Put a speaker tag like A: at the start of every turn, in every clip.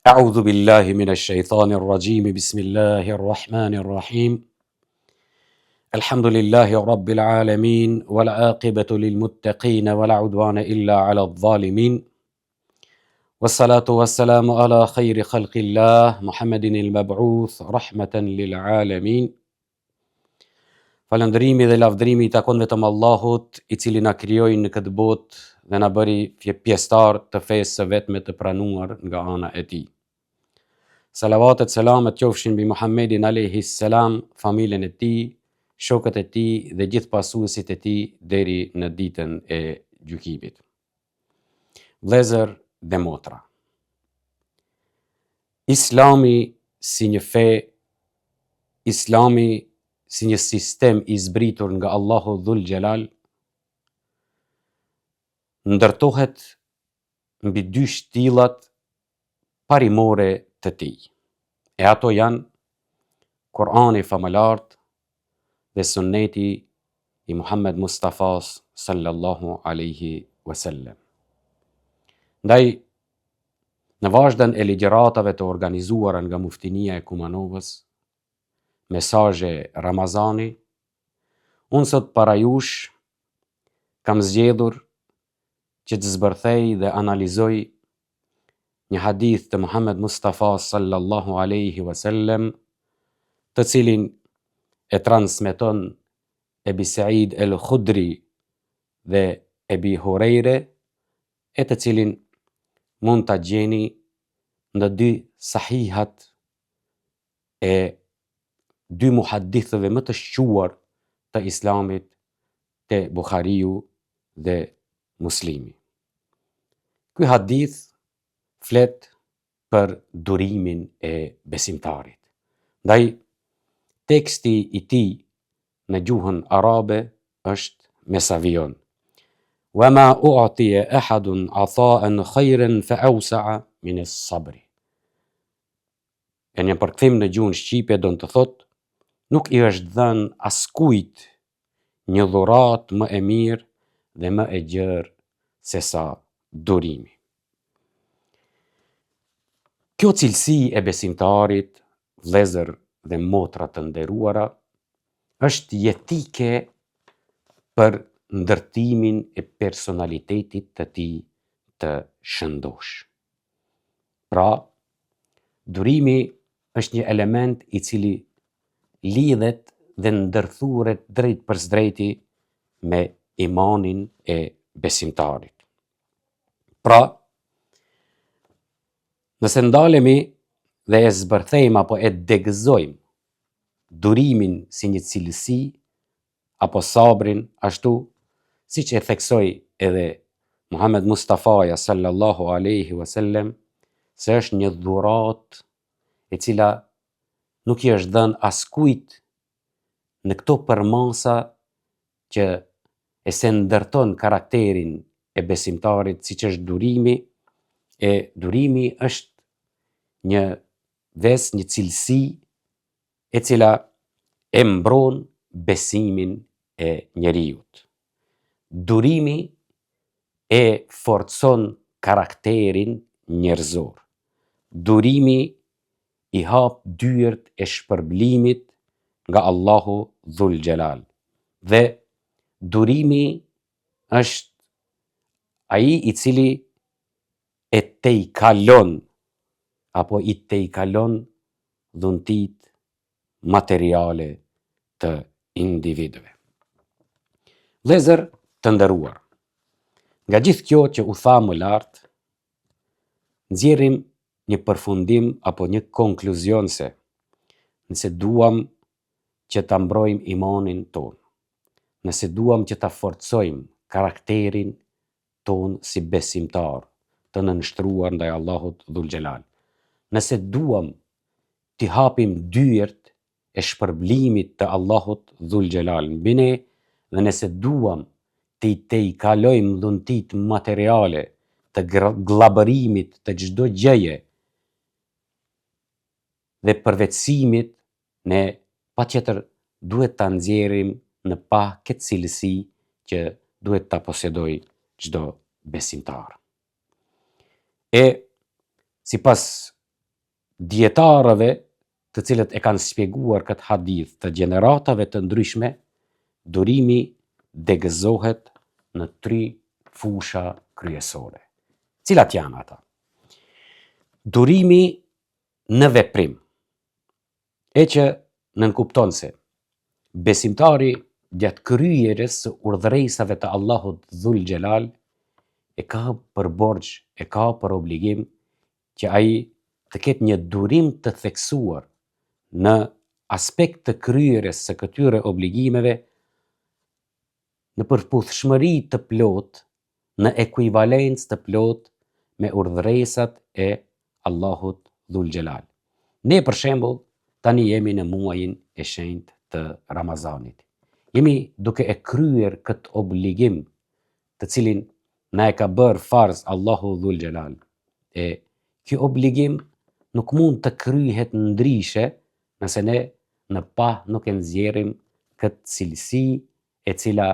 A: أعوذ بالله من الشيطان الرجيم بسم الله الرحمن الرحيم الحمد لله رب العالمين والعاقبة للمتقين ولا عدوان إلا على الظالمين والصلاة والسلام على خير خلق الله محمد المبعوث رحمة للعالمين Falënderimi dhe lavdërimi i takon vetëm Allahut, i cili na krijoi në këtë botë dhe na bëri pjesëtar të fesë së vetme të pranuar nga ana e tij. Salavatet, selamet qofshin mbi Muhammedin alayhi salam, familjen e tij, shokët e tij dhe gjithë pasuesit e tij deri në ditën e gjykimit. Vëllezër dhe motra. Islami si një fe, Islami si një sistem i zbritur nga Allahu Dhul Xhelal, ndërtohet mbi dy shtyllat parimore të tij. E ato janë Kur'ani famëlartë dhe Sunneti i Muhammed Mustafas sallallahu alaihi wasallam. Ndaj në vazhdën e ligjëratave të organizuara nga Muftinia e Kumanovës, Mesazhe Ramazani, unë sot para jush kam zgjedhur që të zbërthej dhe analizoj një hadith të Muhammed Mustafa sallallahu alaihi wasallam, të cilin e transmeton Ebi Said el Khudri dhe Ebi Hurejre, e të cilin mund ta gjeni në dy sahihat e dy muhaddithëve më të shquar të Islamit te Buhariu dhe Muslimi. Ky hadith flet për durimin e besimtarit. Ndaj teksti i tij në gjuhën arabe është me sa vijon. Wa ma u'tiya ahadun ata'an khayran fa awsa'a min as-sabri. E në përkthim në gjuhën shqipe don të thotë, nuk i është dhënë askujt një dhuratë më e mirë dhe më e gjerë sesa durimi. Kjo cilësi e besimtarit, vëllezër dhe motra të nderuara, është jetike për ndërtimin e personalitetit të tij të shëndoshë. Pra, durimi është një element i cili lidhet dhe ndërthuret drejtpërsëdrejti me imanin e besimtarit. Pra, nëse ndalemi dhe e zbërthejmë apo e degëzojmë durimin si një cilësi, apo sabrin ashtu siç e theksoi edhe Muhamed Mustafaja sallallahu alejhi wa sellem se është një dhuratë e cila nuk i është dhënë askujt në këto përmasa që e sendërton karakterin e besimtarit siç është durimi, e durimi është një ves, një cilësi e cila e mbron besimin e njeriut. Durimi e forcon karakterin njerëzor. Durimi i hap dyert e shpërblimit nga Allahu Dhul Xhelal. Dhe durimi është ai i cili e tejkalon apo i tejkalon dhuntitë materiale të individëve. Vëllezër të nderuar, nga gjithë kjo që u tha më lart, nxjerrim një përfundim apo një konkluzion se nëse duam që ta mbrojmë imanin tonë, nëse duam që ta forcojmë karakterin tonë si besimtarë të nënshtruar ndaj Allahut Dhul Xhelal. Nëse duam t'i hapim dyert e shpërblimit të Allahut Dhul Xhelal mbi ne dhe nëse duam t'i tejkalojmë dhuntitë materiale të gllabërimit të çdo gjëje dhe përvetësimit ne patjetër duhet ta nxjerrim në pah këtë cilësi që duhet ta posedojë çdo besimtar. E sipas dijetarëve të cilët e kanë shpjeguar këtë hadith të gjeneratave të ndryshme, durimi degëzohet në tri fusha kryesore. Cilat janë ata? Durimi në veprim, e që nënkupton se besimtari gjatë kryerjes së urdhëresave të Allahut Dhul Xhelal e ka për borxh, e ka për obligim që ai të ketë një durim të theksuar në aspekt të kryerjes së këtyre obligimeve në përputhshmëri të plotë, në ekuivalencë të plotë me urdhëresat e Allahut Dhul Xhelal. Ne për shembull tani jemi në muajin e shenjtë të Ramazanit. Jemi duke e kryer këtë obligim të cilin na e ka bërë farz Allahu Dhul Xhelal. E ky obligim nuk mund të kryhet ndryshe nëse ne në pah nuk e nxjerrim këtë cilësi e cila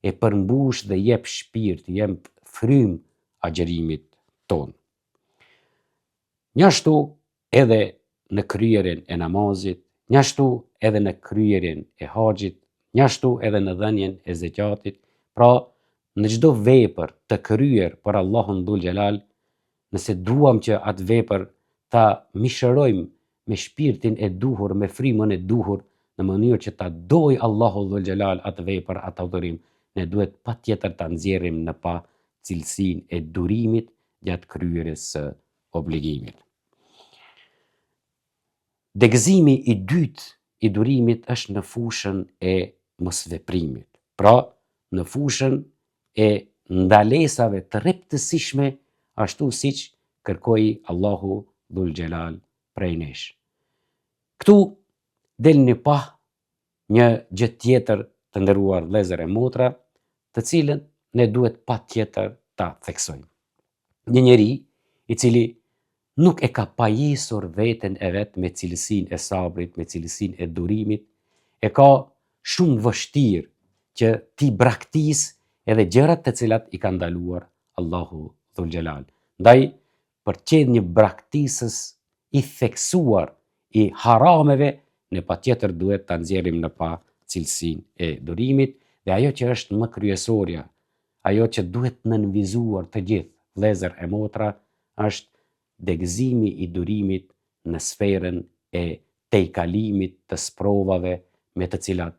A: e përmbush dhe jep shpirt, jep frymë agjërimit tonë. Njashtu edhe në kryerjen e namazit, njashtu edhe në kryerjen e haxhit, njashtu edhe në dhënien e zeqatit, pra në çdo vepër të kryer për Allahun Dhul Xhelal, nëse duam që atë vepër ta mishërojmë me shpirtin e duhur, me frymën e duhur, në mënyrë që ta dojë Allahu Dhul Xhelal atë vepër, atë adhurim, ne duhet patjetër ta nxjerrim në pah cilësinë e durimit gjatë kryerjes së obligimit. Degëzimi i dytë i durimit është në fushën e mosveprimit, pra në fushën e ndalesave të rreptësishme ashtu siç kërkoi Allahu Dhul Xhelal prej nesh. Këtu del në pah një gjë tjetër të nderuar vëllezër e motra, të cilën ne duhet patjetër ta theksojmë. Një njeri i cili nuk e ka pajisur veten e vet me cilësinë e sabrit, me cilësinë e durimit, e ka shumë vështirë që t'i braktisë edhe gjërat të cilat i ka ndaluar Allahu Dhul Xhelal. Ndaj, për të qenë një braktisës i theksuar i harameve, ne patjetër duhet ta nxjerrim në pah cilësinë e durimit dhe ajo që është më kryesorja, ajo që duhet nënvizuar të gjithë, vëllezër e motra, është degëzimi i durimit në sferën e tejkalimit të sprovave me të cilat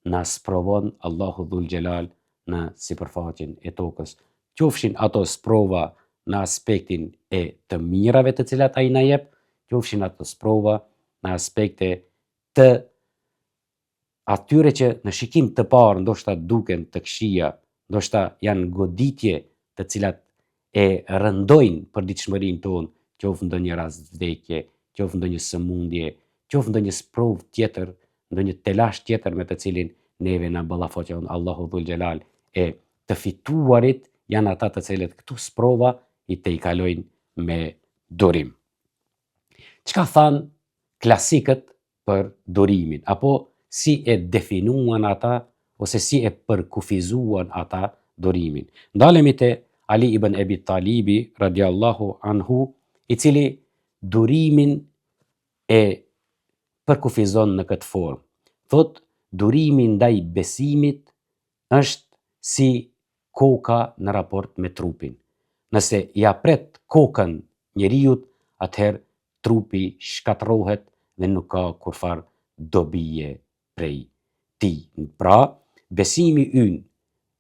A: na sprovon Allahu Dhul Xhelal në sipërfaqen e tokës, qofshin ato sprova në aspektin e të mirave të cilat ai na jep, qofshin ato sprova në aspekte të atyre që në shikim të parë ndoshta duken të këqija, ndoshta janë goditje të cilat e rëndojnë përditshmërinë tonë, qoftë ndonjë rast vdekje, qoftë ndonjë sëmundje, qoftë ndonjë sprovë tjetër, ndonjë telash tjetër me të cilin neve na ballafaqon Allahu Dhul Xhelal e të fituarit janë ata të cilët këto sprova i tejkalojnë me durim. Çka thanë klasikët për durimin, apo si e definuan ata ose si e përkufizuan ata durimin. Ndalemi te Ali ibn Ebi Talibi radiallahu anhu, i cili durimin e përkufizon në këtë formë. Thotë, durimi ndaj besimit është si koka në raport me trupin. Nëse ia pret kokën njeriut, atëherë trupi shkatërrohet dhe nuk ka kurrfarë dobie prej tij. Pra, besimi ynë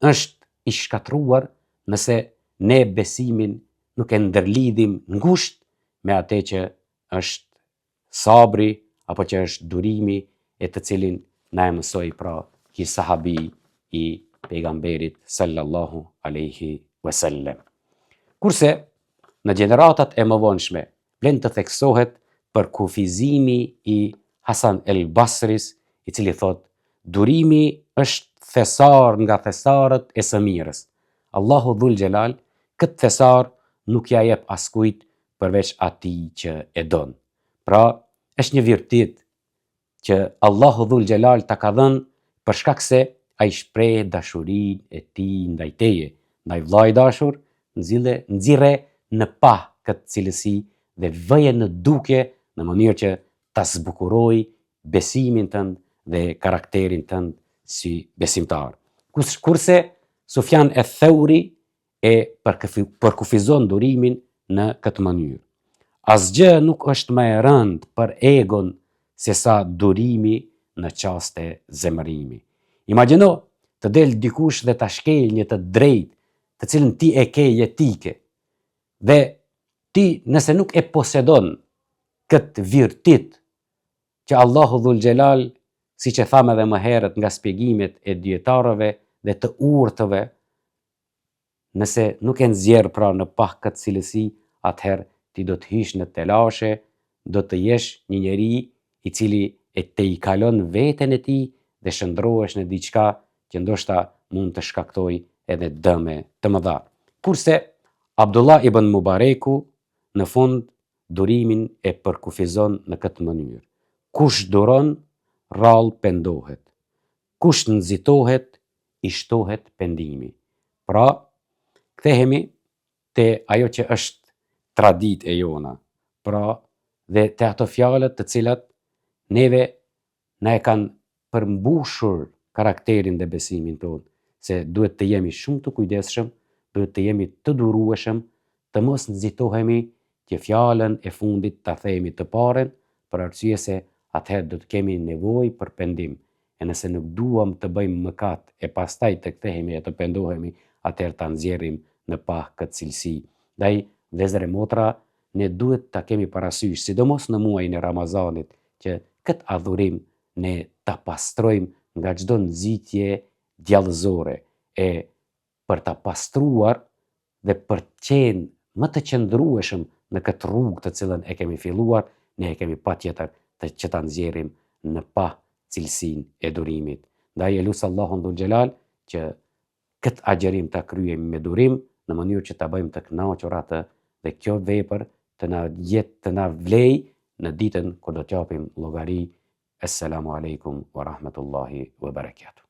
A: është i shkatërruar nëse ne besimin nuk e ndërlidhim ngushtë me atë që është sabri apo që është durimi e të cilin na e mësoi pra ky sahabi i pejgamberit sallallahu alaihi wasallam. Kurse në gjeneratat e mëvonshme vlen të theksohet përkufizimi i Hasan el Basris, i cili thotë durimi është thesar nga thesarët e së mirës. Allahu Dhul Xhelal këtë thesar nuk ia jep askujt përveç atij që e don. Pra, është një virtyt që Allahu Dhul Xhelal ta ka dhënë për shkak se Ai shpreh dashurinë e tij ndaj teje. Ndaj vëlla i dashur, nxille, nxirre në pah këtë cilësi dhe vëje në dukje në mënyrë që ta zbukurojë besimin tënd dhe karakterin tënd si besimtar. Kurse Sufjan eth-Theuri e përkufizon durimin në këtë mënyrë. Asgjë nuk është më e rëndë për egon sesa durimi në çaste zemërimi. Imagjino të del dikush dhe ta shkelë një të drejtë të cilën ti e ke jetike dhe ti nëse nuk e posedon këtë virtyt që Allahu Dhul Xhelal, siç e thamë edhe më herët nga spjegimet e dijetarëve dhe të urtëve, Nëse nuk e nxjerr pra në pah këtë cilësi, atëherë ti do të hysh në telashe, do të jesh një njeri i cili e tejkalon veten e tij dhe shndërrohesh në diçka që ndoshta mund të shkaktojë edhe dëme të mëdha. Kurse Abdullah ibn Mubareku në fund durimin e përkufizon në këtë mënyrë, Kush duron, rrallë pendohet. Kush nxitohet, i shtohet pendimi. Pra, kthehemi te ajo që është traditë e jona, pra dhe te ato fjalët të cilat neve na e kanë përmbushur karakterin dhe besimin tonë, se duhet të jemi shumë të kujdesshëm, duhet të jemi të durueshëm, të mos nxitohemi që fjalën e fundit ta themi të parën, për arsye se atëherë do të kemi nevojë për pendim, e nëse nuk duam të bëjmë mëkat e pastaj të kthehemi e të pendohemi, atëherë ta nxjerrim në pah këtë cilësi. Ndaj, vëllezër e motra, ne duhet ta kemi parasysh, sidomos në muajin e Ramazanit, që këtë adhurim ne ta pastrojmë nga çdo nxitje djallëzore e për ta pastruar dhe për të qenë më të qëndrueshëm në këtë rrugë të cilën e kemi filluar, ne e kemi patjetër të që ta nxjerrim në pah cilësinë e durimit. Ndaj e lus Allahun Dhul Xhelal që këtë agjërim ta kryejmë me durim në mënyrë që ta bëjmë të kënaqur atë dhe kjo vepër të na jetë të na vlejë në ditën kur do të japim llogari. Esselamu alejkum wa rahmetullahi wa barakatuh.